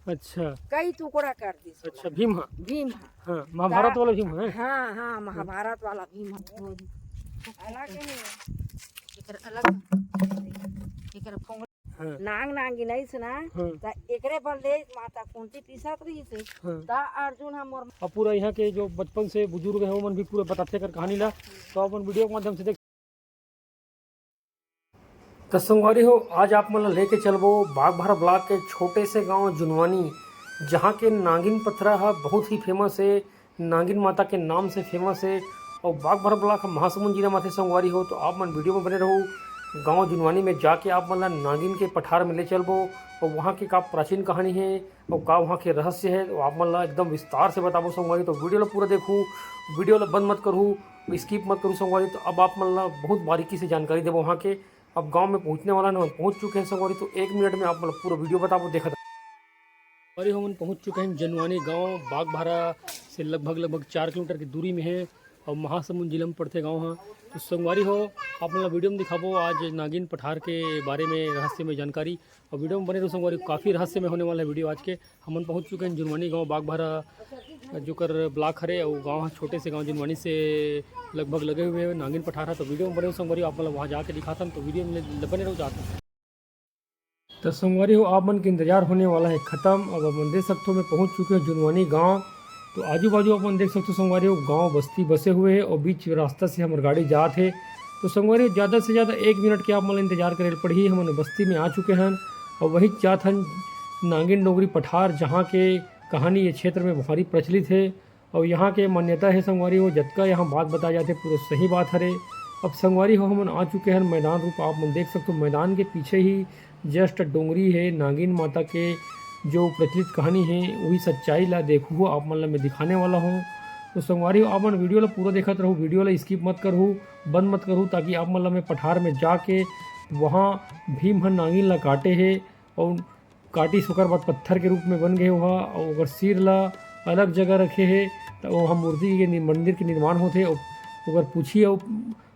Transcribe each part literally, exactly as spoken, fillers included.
अच्छा। कई टुकड़ा कर दिस। अच्छा, भीम ह। भीम ह। हाँ, महाभारत वाला भीम ह। हाँ, हाँ, महाभारत वाला भीम ह। अलग है। एकर अलग, एकर फोंगड़ा। हाँ। नांग नांगिन अइस ना, हाँ। त एकरे बर ले माता कुंती पीसत रहिस हे। हाँ। त अर्जुन ह मोर अब पूरा यहाँ के जो बचपन से बुजुर्ग हैं, वो मन भी पूरा बताते कर कहानी ला, तो अपन वीडियो के माध्यम से देख। तो संगवारी हो, आज आप मन ला लेके चलबो बागबाहरा ब्लॉक के छोटे से गांव जुनवानी, जहाँ के नागिन पथरा ह बहुत ही फेमस है, नागिन माता के नाम से फेमस है। और बागबाहरा ब्लॉक ह महासमुंद जिला में आथे संगवारी हो, तो आप मन वीडियो में बने रहू। गांव जुनवानी में जाके आप मन ला नागिन के पठार में ले चलबो और वहाँ के का प्राचीन कहानी है और का वहाँ के रहस्य है, तो आप मन ला एकदम विस्तार से बताबो संगवारी। तो वीडियो ला पूरा देखू, वीडियो ला बंद मत करू, स्किप मत करू संगवारी। तो अब आप मन ला बहुत बारीकी से जानकारी देबो वहाँ के। अब गांव में पहुँचने वाला ना, पहुँच चुके हैं संगवारी। तो एक मिनट में आप मन ला पूरा वीडियो बताबो, देखत। संगवारी हो, हमन पहुँच चुके हैं जुनवानी गांव, बागबाहरा से लगभग, लगभग चार किलोमीटर की दूरी में है और महासमुंद जिला में पड़थे गांव ह। तो संगवारी हो, आप मन ला वीडियो में दिखाबो आज नागिन पठार के बारे में रहस्यमय जानकारी, और वीडियो में बने रहू संगवारी, काफ़ी रहस्यमय होने वाला है वीडियो आज के। हमन पहुँच चुके हैं जुनवानी गांव, बागबाहरा जोकर ब्लॉक हरे, और गांव ह छोटे से गांव जुनवानी से लगभग लगे हुए है नागिन पठार ह। तो वीडियो में बने रहू संगवारी, आप मन ला वहाँ जाके दिखाथन, तो वीडियो में बने रहू, जाथन। तो संगवारी हो, आप मन के इंतजार होने वाला है खत्म। अब आप मन देख सकते हो, मैं पहुँच चुके हूँ जुनवानी गांव। तो आजू बाजू आप मन देख सकते हो संगवारी हो, गांव बस्ती बसे हुए है और बीच रास्ता से हमर गाड़ी जात है। तो संगवारी हो, ज़्यादा से ज़्यादा एक मिनट के आप मन ला इंतजार करे ल पड़ही। हमन बस्ती में आ चुके हैं और वही जात हन नागिन डोंगरी पठार, जहाँ के कहानी ये क्षेत्र में भारी प्रचलित है। और यहाँ के मान्यता है संगवारी हो, जतका यहाँ बात बताए जाथे, पूरा सही बात हरे। अब संगवारी हो, हमन आ चुके हैं मैदान रूप। आप मन देख सकते हो, मैदान के पीछे ही जस्ट डोंगरी है, नागिन माता के जो प्रचलित कहानी है, वही सच्चाई ला देखू हो, आप मन ला मैं दिखाने वाला हूँ। तो संगवारी हो, आप मन वीडियो ला पूरा देखत रहू, वीडियो ला स्किप मत करहू, बंद मत करहू, ताकि आप मन ला मैं पठार में जाके वहाँ भीम ह नागिन ला काटे है और काटिस, ओकर बाद पत्थर के रूप में बन गए ओहा, और ओकर सिर ला अलग जगह रखे हे, त ओहा मूर्ति के नि-, मंदिर के निर्माण होथे। ओ-, ओकर पूछी अउ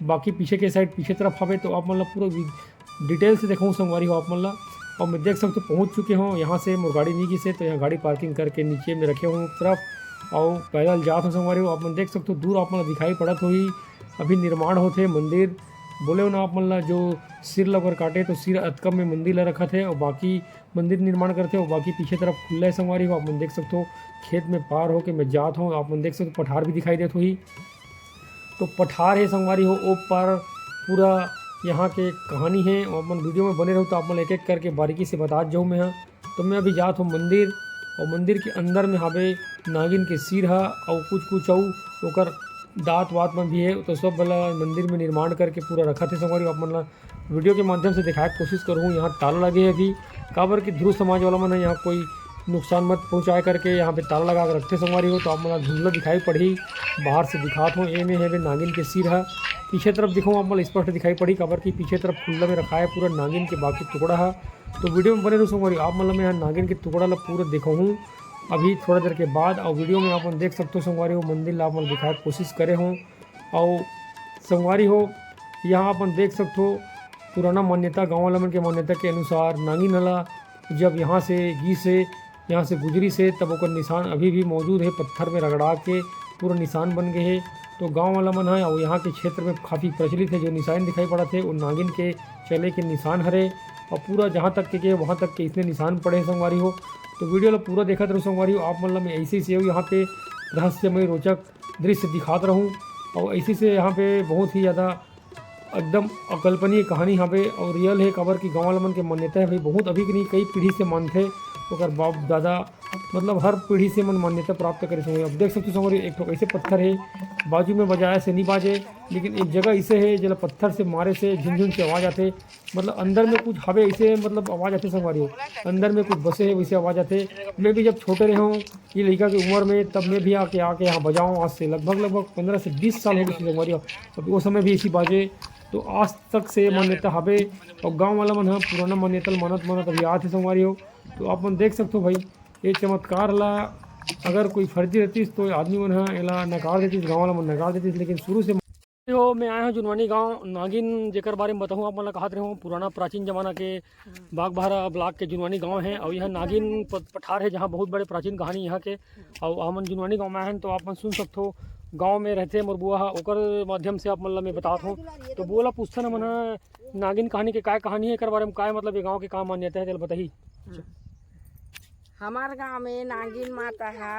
बाकी पीछे के साइड, पीछे तरफ हवे, तो आप मन ला पूरा वि-, डिटेल से देखाऊँ संगवारी हो आप मन ला। और मैं देख सकते हो, पहुँच चुके हों यहाँ से, मोर गाड़ी नहीं गिसे, तो यहाँ गाड़ी पार्किंग करके नीचे में रखे हों तरफ, और पैदल जात हों संगवारी हो। आप मन देख सकते हो, दूर आप मन ला दिखाई पड़त होही, अभी निर्माण होथे मंदिर। बोले हो ना आप मन ला, जो सिर ला ओकर काटे, तो सिर अतका में मंदिर ला रखत हे, और बाकी मंदिर निर्माण करथे, और बाकी पीछे तरफ खुल्ला है संगवारी हो। आप मन देख सकते हो, खेत में पार होके मैं जात हूँ। आप मन देख सकते हो, पठार भी दिखाई देत होही। तो पठार है संगवारी हो, ओ पार पूरा यहाँ के कहानी है। आप मन वीडियो में बने रहू, तो आप मन एक एक करके बारीकी से बतात जाऊँ मैं ह। तो मैं अभी जात हूँ मंदिर, और मंदिर के अंदर में हावे नागिन के सिर ह, और कुछ कुछ अउ ओकर दांत वात मन भी है। तो सब वाला मंदिर में निर्माण करके पूरा रखत हे संगवारी हो। आप मन ला वीडियो के माध्यम से दिखाए के कोशिश करहूँ। यहाँ ताला लगे हे अभी, काबर कि ध्रुव समाज वाला मन ह यहाँ कोई नुकसान मत पहुँचाए करके यहाँ पे ताला लगा के रखथे संगवारी हो। तो आप मन ला धुंधला दिखाई पड़ही, बाहर से दिखात हूँ। ए में हवे नागिन के सिर ह, पीछे तरफ दिखाऊँ आप मन ला स्पष्ट दिखाई पड़ही, काबर कि पीछे तरफ खुल्ला में रखा है पूरा नागिन के बाकी टुकड़ा ह। तो वीडियो में बने रहू संगवारी, आप मन ला मैं यहाँ नागिन के टुकड़ा ला पूरा दिखाऊँ अभी थोड़ा देर के बाद। और वीडियो में आप मन देख सकते हो संगवारी हो, मंदिर ला आप मन दिखाए के कोशिश करे हूँ। और संगवारी हो, यहाँ अपन देख सकथो, पुराना मान्यता, गाँव वाला मन के मान्यता के अनुसार नांगिन हला जब यहाँ से गीस हे, यहाँ से गुजरिस हे, तब ओकर निशान अभी भी मौजूद हे, पत्थर में रगड़ा के पूरा निशान बन गए हे। तो गाँव वाला मन ह, और यहाँ के क्षेत्र में काफ़ी प्रचलित हे, जो निशान दिखाई पड़त हे, वो नागिन के चले के निशान हरे, और पूरा जहाँ तक के, के वहाँ तक के इसने निशान पड़े हे संगवारी हो। तो वीडियो ला पूरा देखत रहो संगवारी हो, आप मन ला मैं ऐसे ही सेव यहाँ पे रहस्यमय रोचक दृश्य दिखात रहूँ। और ऐसे से यहाँ पे बहुत ही ज़्यादा एकदम अकल्पनीय कहानी हवे और रियल हे, काबर कि गाँव वाला मन के मान्यता हे भाई, बहुत अभी के नहीं, कई पीढ़ी से मानथे, ओकर बाप दादा, मतलब हर पीढ़ी से मन मान्यता प्राप्त करे संगवारी। अब देख सकते हो संगवारी, एक ठो ऐसे पत्थर हे, बाजू में बजाए से नहीं बाजे, लेकिन एक जगह ऐसे हे, जेला पत्थर से मारे से झुनझुन से आवाज़ आथे, मतलब अंदर में कुछ हवे ऐसे, मतलब आवाज़ आथे संगवारी हो, अंदर में कुछ बसे हे वैसे आवाज़ आथे। मैं भी जब छोटे रहे हूँ, ये लड़का की उम्र में, तब मैं भी आके, आके यहाँ बजाऊँ। आज से लगभग, लगभग पन्द्रह से बीस साल हो गए संगवारी हो। अब वो समय भी ऐसी बाजे, तो आज तक से मान्यता हवे। और गाँव वाला मन ह पुराना मान्यता ल मानत, मानत अभी आत हे संगवारी हो। तो आप मन देख सकते हो भाई, ये चमत्कार ला अगर कोई फर्जी रहतीस, तो आदमी मन ह एला नकार देतीस, गाँव वाला मन नकार देतीस, लेकिन शुरू से हो, मैं आए हूँ जुनवानी गांव। नागिन जेकर बारे में बताहूँ आप मन ला, कहत रहे हूँ पुराना प्राचीन जमाना के बागबाहरा ब्लॉक के जुनवानी गांव है और यह नागिन प-, पठार है, जहाँ बहुत बड़े प्राचीन कहानी यहाँ के। और हमन जुनवानी गांव में आए हैं तो आप मन सुन सकथो, गांव में रहथे मोर बुआ हा, ओकर माध्यम से आप मन ला मैं बतात हूँ। तो बुआ ला पूछथन हमन हा, नागिन कहानी के काय कहानी है, एकर बारे में काय, मतलब ये गांव के का मान्यता है, तेला बताही। हमार गांव में नागिन माता हा।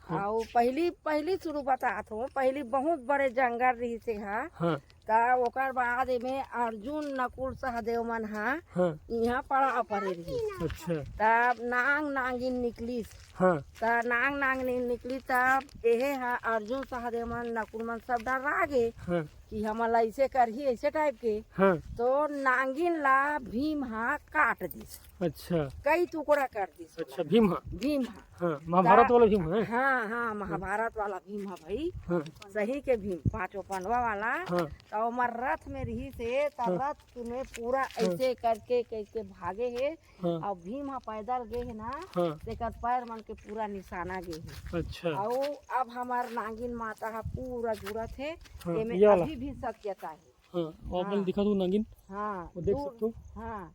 हाँ। अउ पहली पहली शुरू बतात हूँ, पहली बहुत बड़े जंगल रहिस हे हा। हाँ। त ओकर बाद एमे अर्जुन नकुल सहदेव मन हा। हाँ। इहाँ पड़ाव परे रहिस। अच्छा। तब नांग नागिन निकलिस। हाँ। त नांग नागिन निकलिस तब एहे हा अर्जुन सहदेव मन नकुल मन सब डरा गे। हाँ। कि हमन ला ऐसे करही, ऐसे टाइप के। हाँ। तो नागिन ला भीम हा काट दिस। अच्छा। कई टुकड़ा कर दिस। अच्छा, भीम हा। भीम हा। हाँ, महाभारत वाला भीम हा। हाँ हाँ, महाभारत वाला भीम हा भाई। हाँ। सही के भीम, पांचों पांडवा वाला। हाँ। तो ओमर रथ में रहिस हे, तो हाँ। रथ में पूरा हाँ। ऐसे करके करके भागे हे। हाँ। अउ भीम हा पैदल गे हे ना, हाँ। तेकर पैर मन के पूरा निशाना गे हे। अच्छा। अउ अब हमार नागिन माता हा पूरा जुड़त हे, हाँ, एमे ये वाला। अभी भी सत्यता हे। हाँ, वो अपन हाँ। दिखा दो नागिन। हाँ, वो देख दूर, सकते हो। हाँ,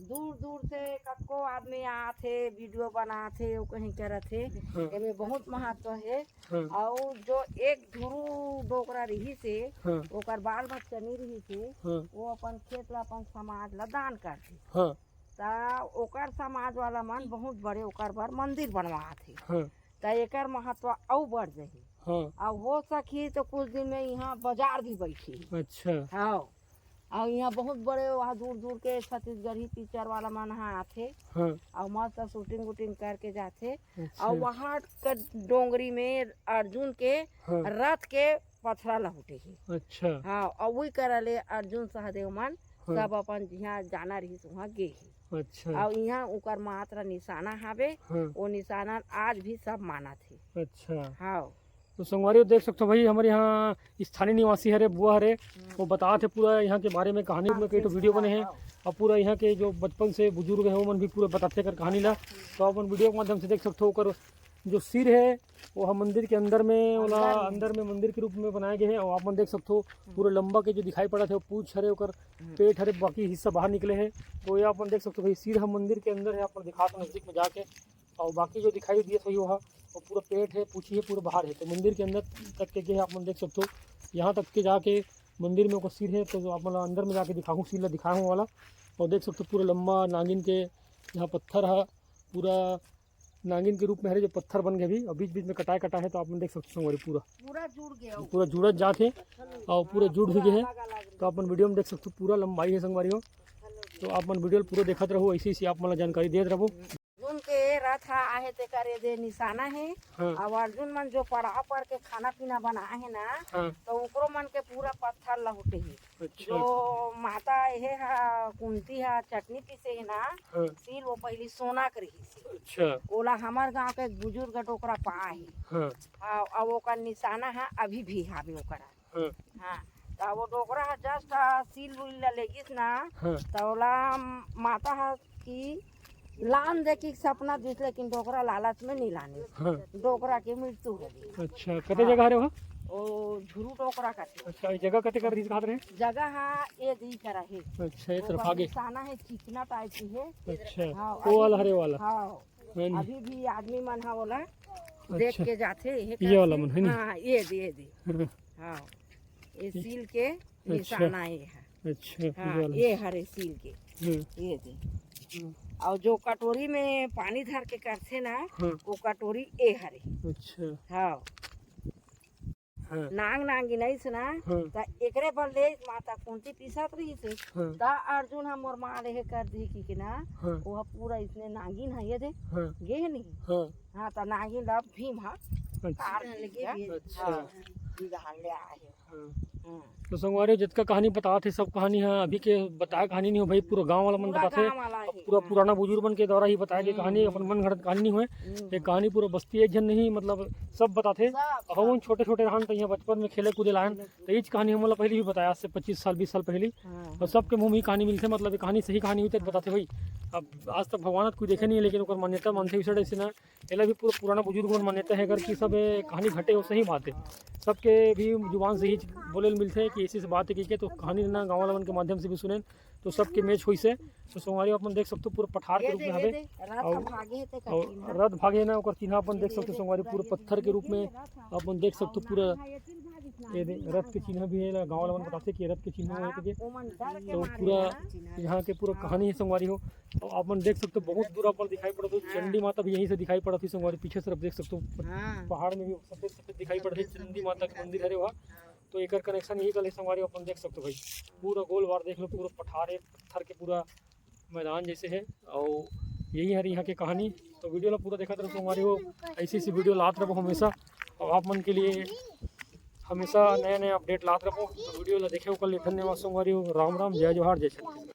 दूर दूर से कतको आदमी आत हे, वीडियो बनात हे, वो कहीं करत हे। हाँ। एमे बहुत महत्व हे। हाँ। अउ जो एक धुरू डोकरा रहिस हे, हाँ। ओकर बाल बच्चा नहीं रहिस हे, हाँ। वो अपन खेत ला, अपन समाज ला दान कर दे। हाँ। त ओकर समाज वाला मन बहुत बड़े ओकर बर मंदिर बनवात हे। हाँ। त एकर महत्व अउ बढ़ जाही। हाँ। अउ हो सकही तो कुछ दिन में यहाँ बाजार भी बैठी। अच्छा। हाँ। अउ यहाँ बहुत बड़े, वहाँ दूर दूर के छत्तीसगढ़ी पिक्चर वाला मन हा आथे। हाँ। अउ मस्त शूटिंग वूटिंग करके जाथे। अच्छा। अउ वहाँ के डोंगरी में अर्जुन के हाँ। रथ के पथरा लहुटे हे। अच्छा। हाँ, अउ वही करा ले अर्जुन सहदेव मन हाँ। सब अपन जिहाँ जाना रहिस, वहाँ गे हे। अच्छा। अउ इहाँ उकर मात्र निशाना हावे, हाँ। वो निशाना आज भी सब मानत हे। अच्छा। हाँ। तो संगवारी हो, देख सकते हो भाई, हमारे यहाँ स्थानीय निवासी हरे, बुआ हरे, वो बतात हे पूरा यहाँ के बारे में कहानी में, कई ठो वीडियो बने हैं। हाँ। और पूरा यहाँ के जो बचपन से बुजुर्ग है, वो मन भी पूरा बताते कर कहानी ला। तो अपन वीडियो के माध्यम से देख सकते हो, ओकर जो सिर है, वो ह मंदिर के अंदर में, ओला अंदर में। अंदर में मंदिर के रूप में बनाए गए हैं। और आप मन देख सकते हो, पूरा लंबा के जो दिखाई पड़त हे, वो पूछ हरे, ओकर हम्म। पेट हरे, बाकी हिस्सा बाहर निकले हैं। तो ये आप मन देख सकते हो भाई, सिर ह मंदिर के अंदर है, आप मन दिखा सकते हो नजदीक में जाके। और बाकी जो दिखाई दिए थे, वो हा, वो पूरा पेट है, पूछी है, पूरा बाहर है। तो मंदिर के अंदर तक के गे हे, आप मन देख सकते हो, यहाँ तक के जाके मंदिर में ओकर सिर है। तो आप मन ला अंदर में जाके दिखाऊँ, सिर ला दिखाया हूँ वाला। और देख सकते हो, पूरा लंबा नागिन के यहाँ पत्थर है, पूरा नागिन के रूप में हरे, जो पत्थर बन गए अभी, और बीच बीच में कटाए कटा है। तो आप मन देख सकते हो संगवारी, पूरा पूरा जुड़ गया। पूरा जुड़त जात हे और पूरा जुड़ भी गए हे। तो आप मन वीडियो में देख सकते हो, पूरा लंबाई है संगवारी हो। तो आप मन वीडियो पूरा देखत रहो, ऐसे ऐसे आप मन ला जानकारी देत रहो। अर्जुन के रथ हा आहे, तेकर ये दे निशाना हे। हाँ। अब अर्जुन मन जो पड़ाव पर के खाना पीना बनाए हे ना, हाँ। तो ओकरो मन के पूरा पत्थर लहुटे हे। अच्छा। जो माता हे हा, कुंती हा चटनी पीसे हे ना, हाँ। सील वो पहली सोना के रहिस हे। अच्छा। ओला हमर गांव के एक बुजुर्ग डोकरा पाए हे। हाँ। हाँ, अब ओकर निशाना हा अभी भी हावे ओकरा। हाँ। हाँ, त वो डोकरा हा just, आ, सील उल ला लेगिस ना, हाँ। त ओला माता हा कि लान दे कि सपना दिस, लेकिन डोकरा लालच में नहीं लानिस। हाँ। डोकरा के मृत्यु हो गई। अच्छा, कते हाँ। जगह हरे वहाँ? ओ झुरू डोकरा का थे। अच्छा, ये जगह कते कर रही कहा रहे? जगह हा ये दी करा है। अच्छा, ये वो तरफ आगे। निशाना है, चिकना टाइप की है। अच्छा, हाँ, वो वाला अभी हरे वाला। हाँ, हाँ जी। अभी भी आदमी मन हा ओला देख अच्छा। के जाथे, ये ये वाला करथे। मन, है नी? हाँ, ये दे, ये दे। हाँ। हाँ, ये सील के अच्छा। निशाना ये है। अच्छा, ये हाँ, वाला। ये हरे सील के। हम्म। ये दे। हम्म। और जो कटोरी में पानी धर के करथे ना, हाँ। वो कटोरी ये हरे। अच्छा। हाँ। हाँ। नांग नांगिन अइस ना, हाँ। त एकरे बर ले माता कुंती पीसत रहिस हे। हाँ। त अर्जुन ह मोर माँ ले हे कर दी कि ना, हाँ। वो ह पूरा इसने नागिन है ये दे, हाँ। गे नहीं। हाँ। हाँ, त नागिन ला भीम ह अच्छा। काट दिया। अच्छा। हाँ, ये हाल ले आए हे। हाँ। हाँ। तो संगवारी, जितका कहानी बतात हे, सब कहानी ह अभी के बताया कहानी नहीं हो भाई, पूरा गांव वाला मन पूरा बताथे। गांव वाला ही। पूरा हाँ। पुराना बुजुर्ग मन के द्वारा ही बताया गया हम्म, कहानी, हम्म। अपन मन घड़त कहानी नहीं होय। हम्म, ये हम्म। कहानी पूरा बस्ती एक झन नहीं, मतलब सब बताथे। सब, अउ हम सब। छोटे-छोटे रहन त इहाँ बचपन में खेले कूदे लायन, खेले त इच कहानी हमन ला पहली भी बताया, आज से पच्चीस साल, बीस साल पहली। हाँ, और हाँ। सबके मुंह में ही कहानी मिलथे, मतलब ये कहानी सही कहानी हुई त बताथे भाई। अब आज तक भगवान कोई देखे नहीं है, लेकिन ओकर मान्यता मानथे, इस वजह से ना एला भी पूरा पुराना बुजुर्ग मन मान्यता है, अगर कि सब ये कहानी घटे हो, सही बात है। सबके भी जुबान से ही बोले ल मिलथे कि ऐसी से बात है कि के तो कहानी ना गाँव वाला मन के माध्यम से भी सुनेन, तो सबके मैच होइस हे। तो संगवारी हो, अपन देख सकथो पूरा पठार के रूप में हवे। रथ अउ भागे हे ते अउ कठिन हे। रथ भागे ना, ओकर चिन्हा अपन देख सकथो संगवारी, पूरा पत्थर के रूप में अपन देख सकथो पूरा। ये दे, रथ के चिन्हा भी हे, गाँव वाला मन बताथे कि रथ के चिन्हा हे करके। तो पूरा यहाँ के पूरा कहानी हे संगवारी हो। तो अपन देख सकथो बहुत दूर अपन दिखाई पड़त हे, चंडी माता भी यहीं से दिखाई पड़त हे संगवारी, पीछे तरफ देख सकथो पहाड़ में भी सफेद सफेद दिखाई पड़त हे, चंडी माता के मंदिर हरे वहाँ। तो एकर कनेक्शन यही कल संगवारी हो, अपन देख सकथो भाई, पूरा गोल बार देख लो, पूरा पठार हे, पत्थर के पूरा मैदान जैसे हे। अउ यही हर यहाँ के कहानी। तो वीडियो ला पूरा देखत रहो संगवारी हो, ऐसी ऐसी वीडियो लात रहो हमेशा, अउ आप मन के लिए हमेशा नया नया अपडेट लात रहो। तो वीडियो ला देखे ओकर लिए धन्यवाद संगवारी हो, राम राम, जय जोहार, जय छत्तीसगढ़।